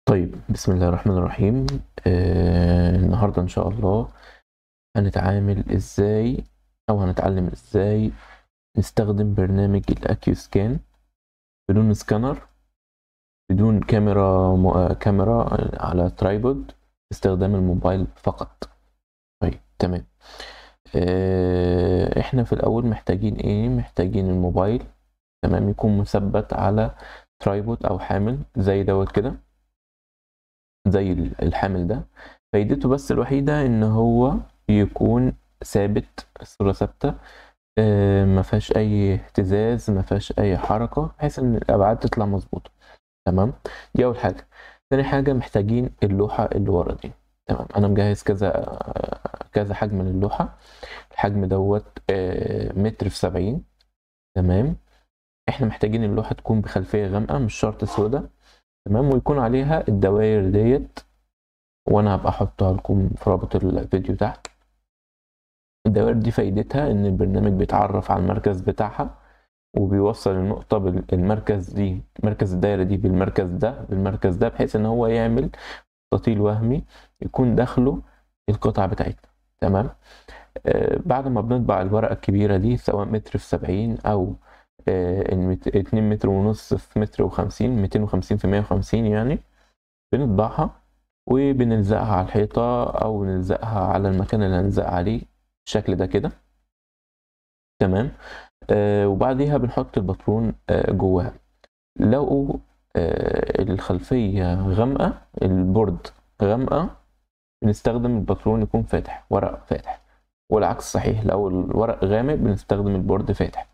طيب، بسم الله الرحمن الرحيم. النهاردة إن شاء الله هنتعامل إزاي أو هنتعلم إزاي نستخدم برنامج ال AccuScan بدون سكانر، بدون كاميرا، كاميرا على tripod، باستخدام الموبايل فقط. طيب تمام. احنا في الأول محتاجين ايه؟ محتاجين الموبايل، تمام، يكون مثبت على tripod أو حامل زي دوت كده، زي الحامل ده. فايدته بس الوحيدة ان هو يكون ثابت، الصورة ثابتة، ما فيهاش اي اهتزاز، ما فيهاش اي حركة، بحيث ان الابعاد تطلع مظبوطة. تمام، دي اول حاجة. تاني حاجة محتاجين اللوحة اللي ورا دي. تمام، انا مجهز كذا كذا حجم للوحة. الحجم دوت متر في 70. تمام، احنا محتاجين اللوحة تكون بخلفية غامقة، مش شرط سودة. تمام، ويكون عليها الدوائر ديت، وانا هبقى احطها لكم في رابط الفيديو تحت. الدوائر دي فايدتها ان البرنامج بيتعرف على المركز بتاعها، وبيوصل النقطة بالمركز دي، مركز الدايرة دي بالمركز ده بالمركز ده، بحيث ان هو يعمل مستطيل وهمي يكون داخله القطعة بتاعتنا. تمام، بعد ما بنطبع الورقة الكبيرة دي، سواء متر في 70 او 2.5 متر في 1.50 متر، 250 في 150 يعني، بنطبعها وبنلزقها على الحيطة أو نلزقها على المكان اللي هنلزقها عليه بالشكل ده كده. تمام، وبعديها بنحط الباترون جواها. لو الخلفية غامقة، ال board غامقة، بنستخدم الباترون يكون فاتح، ورق فاتح، والعكس صحيح، لو الورق غامق بنستخدم ال board فاتح.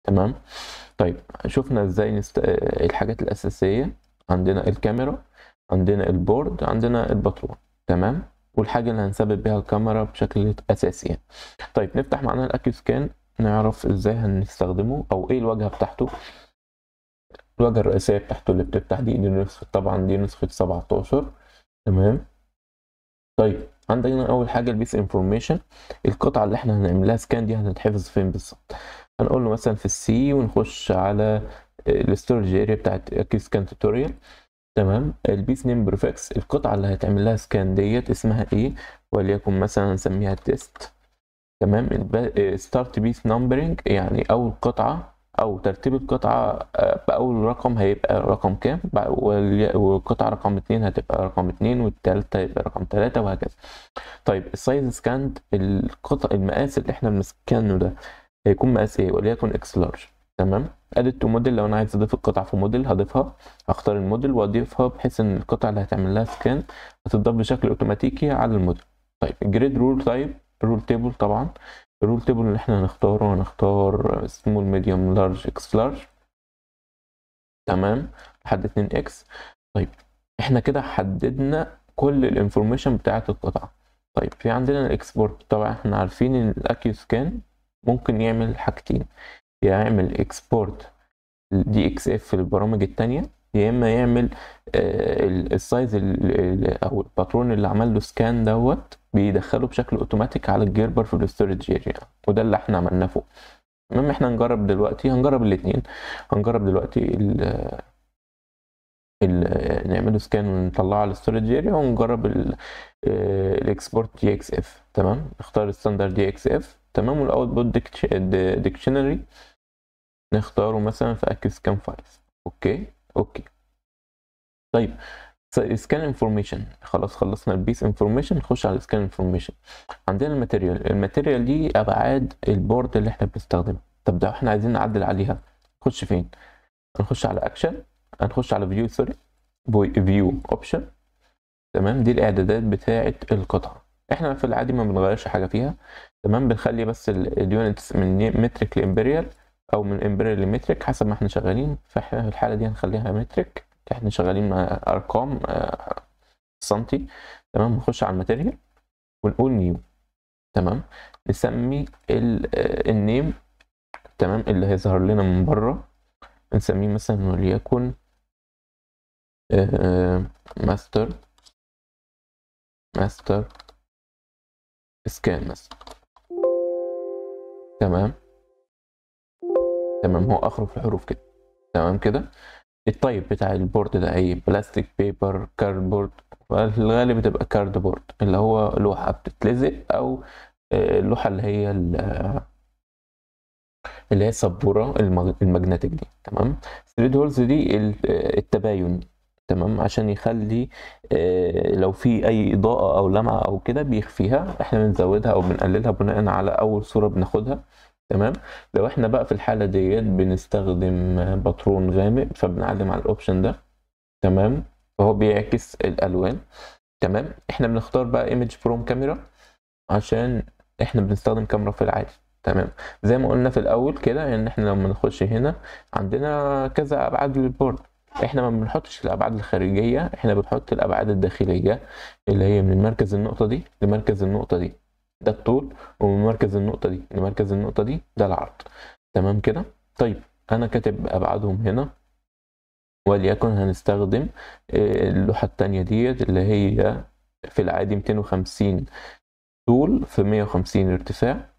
تمام، طيب شفنا ازاي الحاجات الأساسية، عندنا الكاميرا، عندنا ال board، عندنا الباترون. تمام، والحاجة اللي هنثبت بيها الكاميرا بشكل أساسي يعني. طيب نفتح معانا ال AccuScan، نعرف ازاي هنستخدمه او ايه الواجهة بتاعته. الواجهة الرئيسية بتاعته اللي بتفتح دي نسخة، طبعا دي نسخة 17. تمام، طيب عندنا اول حاجة ال piece information، القطعة اللي احنا هنعملها scan دي هتتحفظ فين بالظبط. هنقول له مثلا في ال C، ونخش على ال storage area بتاعت AccuScan tutorial. تمام، ال piece name prefix، القطعة اللي هتعمل لها scan ديت اسمها ايه، وليكن مثلا نسميها test. تمام، start piece numbering، يعني اول قطعة او ترتيب القطعة باول رقم هيبقى رقم كام، والقطعة رقم 2 هتبقى رقم 2، والتالتة هيبقى رقم 3، وهكذا. طيب ال size scanned، القطع المقاس اللي احنا بنسكانه ده هيكون مقاس ايه، وليكن X large. تمام، add to model، لو انا عايز اضيف القطعة في موديل هضيفها، هختار الموديل واضيفها، بحيث ان القطعة اللي هتعمل لها scan هتضاف بشكل اوتوماتيكي على الموديل. طيب grid rule type، rule table، طبعا ال rule table اللي احنا هنختاره، هنختار small medium large X large. تمام، لحد 2 X. طيب احنا كده حددنا كل ال information بتاعه القطعه. طيب في عندنا ال export، طبعا احنا عارفين ان ال AccuScan ممكن يعمل حاجتين، يعمل export DXF للبرامج التانية، يا اما يعمل ال size او الباترون اللي عمل له scan دوت بيدخله بشكل اوتوماتيك على ال Gerber في ال storage area، وده اللي احنا عملناه فوق. المهم احنا هنجرب دلوقتي، هنجرب الاثنين. هنجرب دلوقتي ال ال نعمله scan ونطلعه على ال storage area، ونجرب ال export DXF. تمام، نختار ال standard DXF. تمام، وال output dictionary نختاره مثلا في AccuScan files. okay okay. طيب scan information، خلاص خلصنا ال piece information، نخش على ال scan information. عندنا ال material، ال material دي ابعاد ال board اللي احنا بنستخدمه. طب ده احنا عايزين نعدل عليها، نخش فين؟ هنخش على اكشن، هنخش على view، sorry، view option. تمام، دي الاعدادات بتاعه القطعه، احنا في العادي ما بنغيرش حاجه فيها. تمام، بنخلي بس ال units من metric ل imperial او من imperial ل metric حسب ما احنا شغالين. فاحنا في الحاله دي هنخليها metric، احنا شغالين مع ارقام سنتي. تمام، نخش على ال material ونقول new. تمام، نسمي ال name، تمام، اللي هيظهر لنا من بره، نسميه مثلا وليكن master scan مثلا. تمام تمام، هو اخره في الحروف كده. تمام كده. ال type بتاع ال board ده ايه، plastic، paper، cardboard. في الغالب بتبقى cardboard اللي هو لوحة بتتلزق، او اللوحة اللي هي السبورة ال magnetic دي. تمام. thresholds دي التباين. تمام، عشان يخلي لو في اي اضاءة او لمعة او كده بيخفيها، احنا بنزودها او بنقللها بناء على اول صورة بناخدها. تمام. لو احنا بقى في الحالة ديت بنستخدم باترون غامق فبنعلم على ال option ده. تمام، فهو بيعكس الالوان. تمام، احنا بنختار بقى image from camera عشان احنا بنستخدم كاميرا في العادي. تمام، زي ما قلنا في الاول كده ان احنا لما نخش هنا عندنا كذا ابعاد لل board، احنا ما بنحطش الابعاد الخارجية، احنا بنحط الابعاد الداخلية اللي هي من مركز النقطة دي لمركز النقطة دي، ده الطول، ومن مركز النقطة دي لمركز النقطة دي ده العرض. تمام كده. طيب انا كاتب ابعادهم هنا، وليكن هنستخدم اللوحة التانية ديت اللي هي في العادي 250 طول في 150 ارتفاع.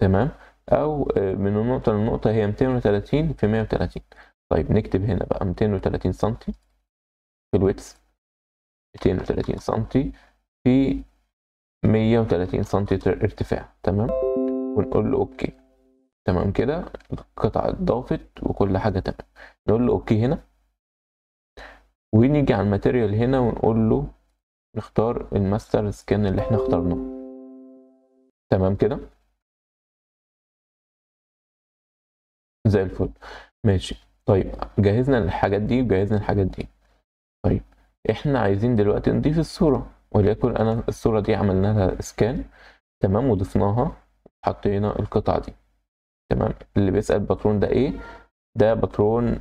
تمام، او من النقطة للنقطة هي 230 في 130. طيب نكتب هنا بقى 230 سنتي في ال width، 230 سنتي في 130 سنتي ارتفاع. تمام، ونقول له okay. تمام كده، القطعة اتضافت وكل حاجة تمام. نقول له okay هنا، ونيجي على ال material هنا ونقول له نختار ال master scan اللي احنا اخترناه. تمام كده، زي الفل، ماشي. طيب جهزنا الحاجات دي وجهزنا الحاجات دي. طيب احنا عايزين دلوقتي نضيف الصورة، وليكن انا الصورة دي عملنا لها scan. تمام، وضفناها، حطينا القطعة دي. تمام، اللي بيسأل الباترون ده ايه؟ ده باترون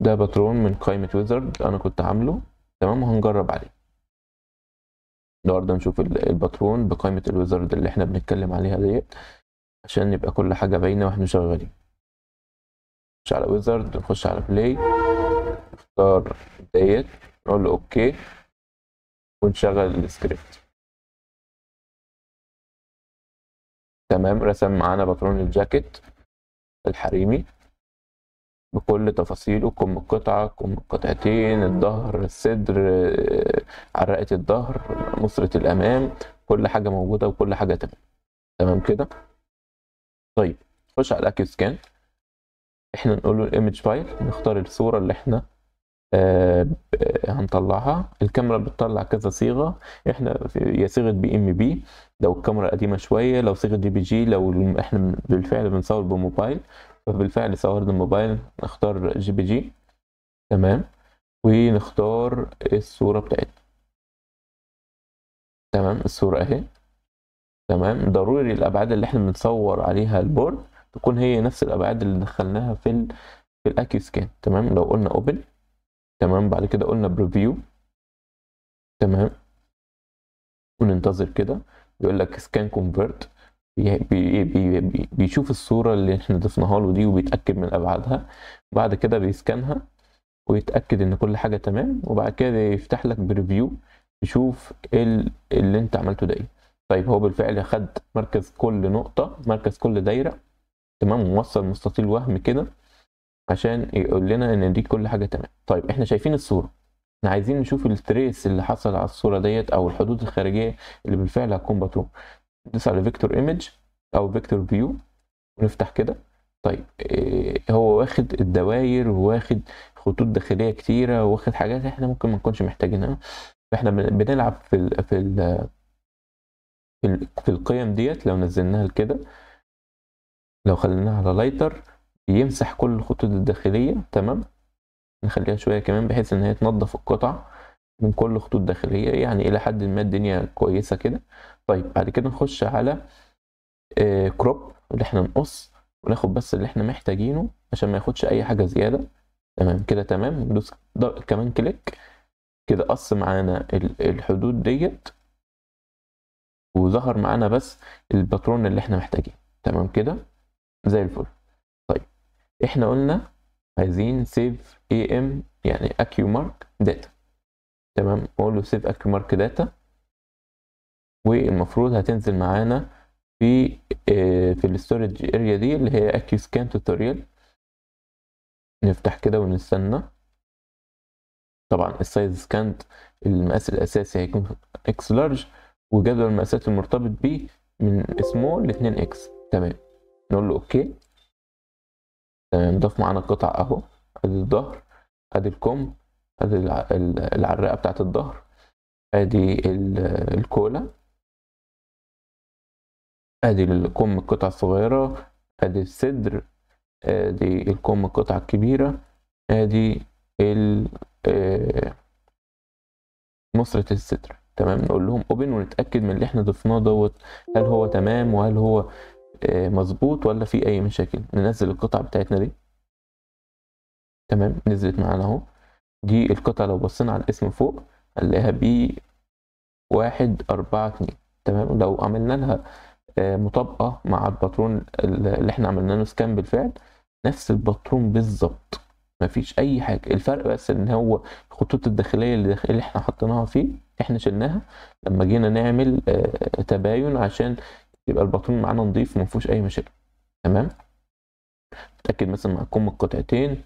ده باترون من قائمة wizard انا كنت عامله. تمام، وهنجرب عليه النهارده، نشوف الباترون بقائمة ال wizard اللي احنا بنتكلم عليها ديت عشان يبقى كل حاجة باينة واحنا شغالين. نخش على wizard، نخش على play، نختار ديت، نقول له okay، ونشغل السكريبت. تمام، رسم معانا باترون الجاكيت الحريمي بكل تفاصيله، كم القطعة، كم القطعتين، الظهر، الصدر، عرقة الظهر، مصرة الأمام، كل حاجة موجودة وكل حاجة تمام. تمام كده. طيب خش على ال AccuScan، احنا نقول له ال image file، نختار الصورة اللي احنا هنطلعها. الكاميرا بتطلع كذا صيغة، احنا يا صيغة BMP لو الكاميرا قديمة شوية، لو صيغة JPG لو احنا بالفعل بنصور بموبايل، فبالفعل صورنا الموبايل نختار JPG. تمام، ونختار الصورة بتاعتنا. تمام، الصورة اهي. تمام، ضروري الابعاد اللي احنا بنصور عليها ال board تكون هي نفس الابعاد اللي دخلناها في ال AccuScan. تمام، لو قلنا open. تمام، بعد كده قلنا preview. تمام، وننتظر كده، بيقول لك scan convert، بي بي بي بيشوف الصورة اللي احنا ضفناها له دي وبيتأكد من ابعادها، بعد كده بي scan ها ويتأكد ان كل حاجة تمام، وبعد كده يفتح لك preview يشوف اللي انت عملته ده ايه. طيب هو بالفعل خد مركز كل نقطة، مركز كل دايرة. تمام، ووصل مستطيل وهم كده عشان يقول لنا ان دي كل حاجة تمام. طيب احنا شايفين الصورة، احنا عايزين نشوف ال trace اللي حصل على الصورة ديت او الحدود الخارجية اللي بالفعل هتكون باترون. ندوس على vector image او vector view ونفتح كده. طيب إيه هو واخد الدواير وواخد خطوط داخلية كتيرة وواخد حاجات احنا ممكن ما نكونش محتاجينها، فاحنا بنلعب في القيم ديت. لو نزلناها لكده، لو خليناها على lighter يمسح كل الخطوط الداخلية. تمام، نخليها شوية كمان بحيث ان هي تنظف القطع من كل خطوط داخلية، يعني الى حد ما الدنيا كويسة كده. طيب بعد كده نخش على crop اللي احنا نقص وناخد بس اللي احنا محتاجينه عشان ما ياخدش اي حاجة زيادة. تمام كده، تمام. ندوس كمان click كده، قص معانا الحدود ديت وظهر معانا بس الباترون اللي احنا محتاجينه. تمام كده، زي الفل. طيب احنا قلنا عايزين save AM يعني AccuMark data. تمام، اقول له save AccuMark data، والمفروض هتنزل معانا في ال storage area دي اللي هي AccuScan tutorial. نفتح كده ونستنى. طبعا ال size scanned المقاس الاساسي هيكون X large، وجدول المقاسات المرتبط بيه من small ل 2 X. تمام، نقول له okay. تمام، ضاف معانا القطع اهو، ادي الظهر، ادي الكم، ادي العراقه بتاعت الظهر، ادي الكولا، ادي الكم القطع الصغيرة، ادي الصدر، ادي الكم القطعة الكبيرة، ادي مصرة الصدر. تمام، نقول لهم open ونتاكد من اللي احنا ضفناه دوت هل هو تمام وهل هو مظبوط ولا في اي مشاكل. ننزل القطع بتاعتنا دي. تمام، نزلت معانا اهو. دي القطعة لو بصينا على الاسم فوق هنلاقيها B 1 4 2. تمام، لو عملنا لها مطابقه مع الباترون اللي احنا عملنا له scan بالفعل، نفس الباترون بالظبط، مفيش اي حاجة. الفرق بس ان هو الخطوط الداخلية اللي احنا حطيناها فيه احنا شلناها لما جينا نعمل تباين عشان يبقى الباترون معانا نضيف ومفيهوش اي مشاكل. تمام، اتاكد مثلا مع كم القطعتين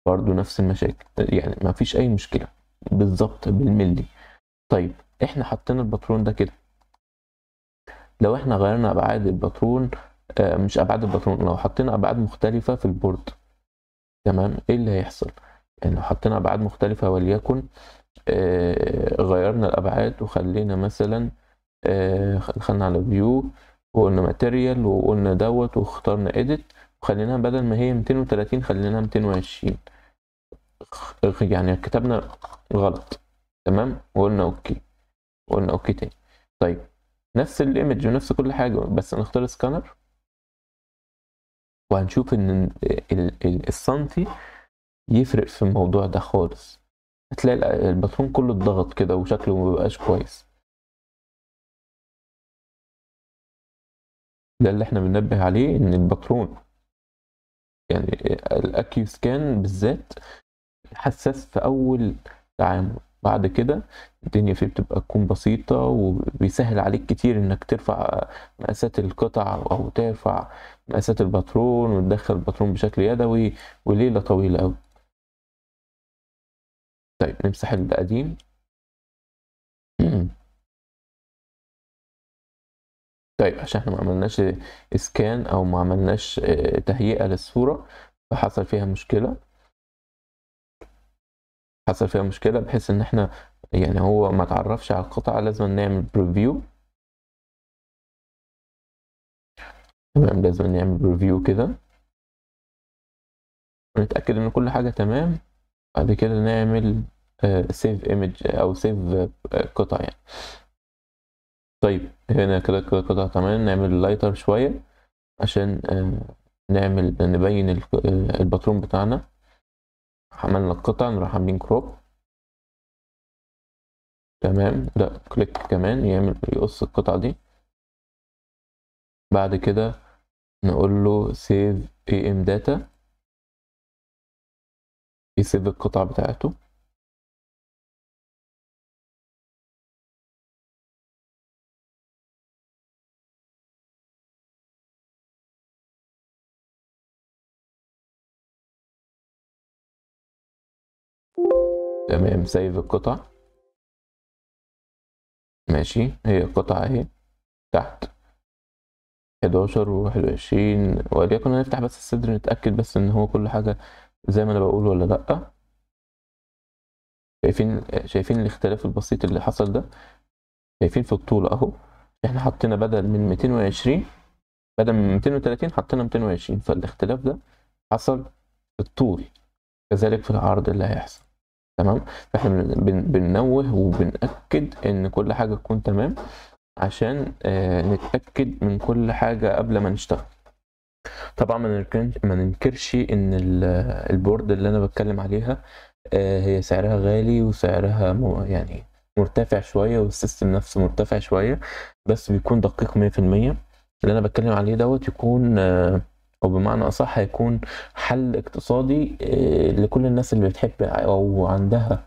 برضو نفس المشاكل، يعني مفيش اي مشكلة بالظبط بالملي. طيب احنا حطينا الباترون ده كده، لو احنا غيرنا ابعاد الباترون، مش ابعاد الباترون، لو حطينا ابعاد مختلفة في ال board، تمام، ايه اللي هيحصل؟ يعني لو حطينا ابعاد مختلفة وليكن غيرنا الابعاد وخلينا مثلا دخلنا على view وقلنا material وقلنا دوت واخترنا edit، وخليناها بدل ما هي 230 خليناها 220، يعني كتبنا غلط. تمام، وقلنا okay، وقلنا okay تاني. طيب نفس ال image ونفس كل حاجة، بس نختار سكانر، وهنشوف ان السنتي يفرق في الموضوع ده خالص. هتلاقي الباترون كله اتضغط كده وشكله مبقاش كويس. ده اللي احنا بننبه عليه، ان الباترون يعني ال AccuScan بالذات حساس في اول تعامل، بعد كده الدنيا فيه بتبقى تكون بسيطة وبيسهل عليك كتير انك ترفع مقاسات القطع او ترفع مقاسات الباترون وتدخل الباترون بشكل يدوي، وليلة طويلة اوي. طيب نمسح القديم. طيب عشان احنا ما عملناش scan او ما عملناش تهيئة للصورة فحصل فيها مشكلة، حصل فيها مشكلة بحيث ان احنا يعني هو ما تعرفش على القطعة، لازم نعمل preview. تمام، لازم نعمل preview كده ونتأكد ان كل حاجة تمام، بعد كده نعمل save image او save قطع يعني. طيب هنا كده كده قطع تمام، نعمل lighter شوية عشان نعمل نبين الباترون بتاعنا. عملنا القطع نروح عاملين crop. تمام، ده click كمان يعمل يقص القطعة دي. بعد كده نقول له save AM data، يسيف القطعة بتاعته. تمام، save القطع. ماشي، هي القطعة اهي تحت 11 و21، وليكن هنفتح بس الصدر نتأكد بس ان هو كل حاجة زي ما انا بقول ولا لأ. شايفين الاختلاف البسيط اللي حصل ده؟ شايفين في الطول اهو، احنا حطينا بدل من 220، بدل من 230 حطينا 220، فالاختلاف ده حصل في الطول، كذلك في العرض اللي هيحصل. تمام، فاحنا بننوه وبنأكد ان كل حاجة تكون تمام عشان نتأكد من كل حاجة قبل ما نشتغل. طبعا ما ننكرش ان ال board اللي انا بتكلم عليها هي سعرها غالي وسعرها يعني مرتفع شوية، وال system نفسه مرتفع شوية، بس بيكون دقيق 100%. اللي انا بتكلم عليه دوت يكون او بمعنى اصح هيكون حل اقتصادي لكل الناس اللي بتحب او عندها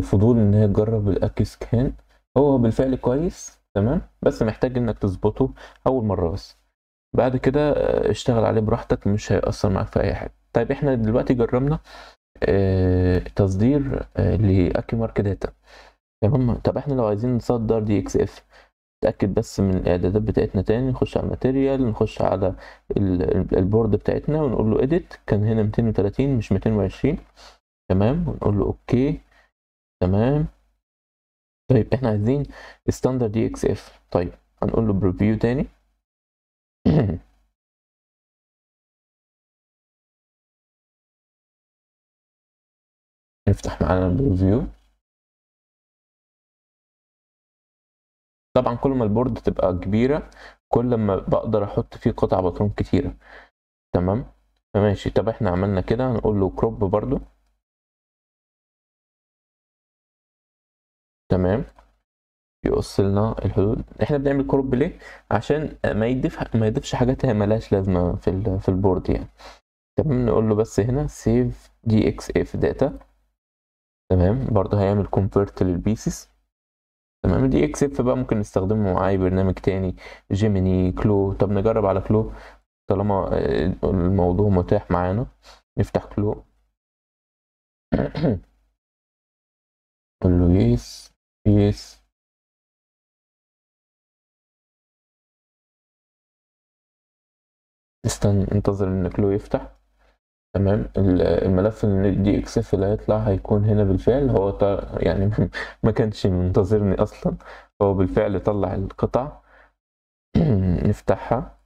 فضول ان هي تجرب ال AccuScan. هو بالفعل كويس تمام، بس محتاج انك تظبطه اول مرة بس، بعد كده اشتغل عليه براحتك، مش هيأثر معاك في اي حاجة. طيب احنا دلوقتي جربنا تصدير ل AccuMark data. تمام. طب احنا لو عايزين نصدر DXF، نتأكد بس من الاعدادات بتاعتنا تاني، نخش على ال material، نخش على ال board بتاعتنا ونقول له edit، كان هنا 230 مش 220. تمام، ونقول له okay. تمام. طيب احنا عايزين standard DXF. طيب هنقول له preview تاني. نفتح معانا ال preview. طبعا كل ما ال board تبقى كبيرة كل ما بقدر احط فيه قطع باترون كتيرة. تمام ماشي. طب احنا عملنا كده، هنقول له crop برضو. تمام، يقص لنا الحدود. احنا بنعمل crop ليه؟ عشان ما يضيفش حاجات هي ملهاش لازمه في ال board يعني. تمام، نقول له بس هنا save DXF data. تمام، برضه هيعمل convert لل pieces. تمام، DXF بقى ممكن نستخدمه مع اي برنامج تاني، Gemini، CLO. طب نجرب على CLO طالما الموضوع متاح معانا. نفتح CLO، نقول له yes yes. استنى، انتظر ان CLO يفتح. تمام، الملف ال DXF اللي هيطلع هيكون هنا بالفعل. هو يعني ما كانش منتظرني اصلا، هو بالفعل طلع القطع. نفتحها.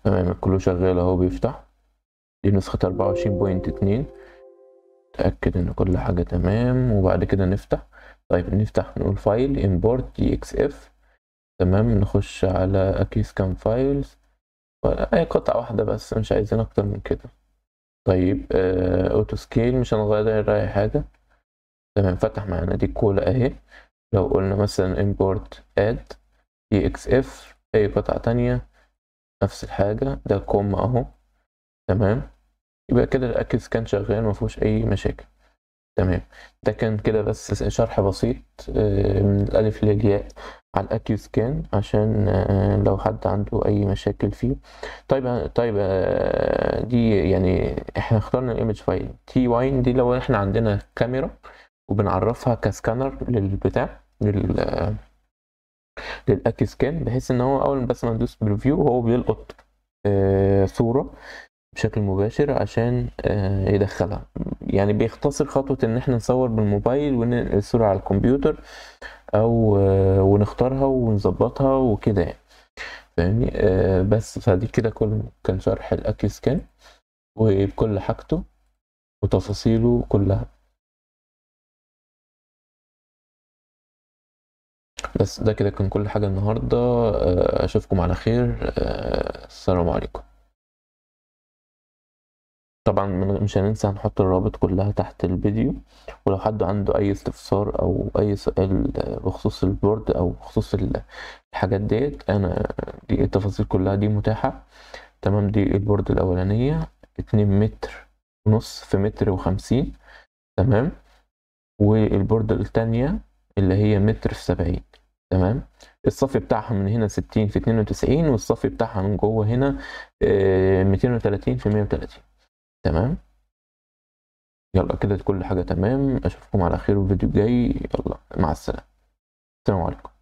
تمام، كله شغال اهو، بيفتح. دي نسخة 24.2. تأكد ان كل حاجة تمام، وبعد كده نفتح. طيب نفتح، نقول file import DXF. تمام، نخش على AccuScan files، اي قطعة واحدة بس، مش عايزين اكتر من كده. طيب auto scale مش هنغير اي حاجة. تمام، فتح معانا دي الكولا اهي. لو قلنا مثلا import add DXF، اي قطعة تانية نفس الحاجة، ده كوم اهو. تمام، يبقى كده ال AccuScan شغال مفيهوش اي مشاكل. تمام، ده كان كده بس شرح بسيط من الالف للياء على ال AccuScan، عشان لو حد عنده اي مشاكل فيه. طيب دي يعني احنا اخترنا ال image file TWAIN دي لو احنا عندنا كاميرا وبنعرفها كسكانر للبتاع لل AccuScan، بحيث ان هو اول بس ما ندوس preview هو بيلقط صورة بشكل مباشر عشان يدخلها. يعني بيختصر خطوة ان احنا نصور بالموبايل وننقل الصورة على الكمبيوتر او ونختارها ونظبطها وكده يعني، فاهمني؟ بس فدي كده كل كان شرح ال AccuScan وبكل حاجته وتفاصيله كلها. بس ده كده كان كل حاجة النهاردة. اشوفكم على خير. السلام عليكم. طبعا مش هننسى هنحط الرابط كلها تحت الفيديو، ولو حد عنده اي استفسار او اي سؤال بخصوص ال board او بخصوص الحاجات ديت، انا دي التفاصيل كلها دي متاحة. تمام، دي ال board الاولانية 2.5 متر في 1.50 متر. تمام، وال board التانية اللي هي 1.70 متر. تمام، الصافي بتاعها من هنا 60 في 92، والصافي بتاعها من جوه هنا 230 في 130. تمام، يلا كده كل حاجة تمام. اشوفكم على خير في الفيديو الجاي. يلا مع السلامة، السلام عليكم.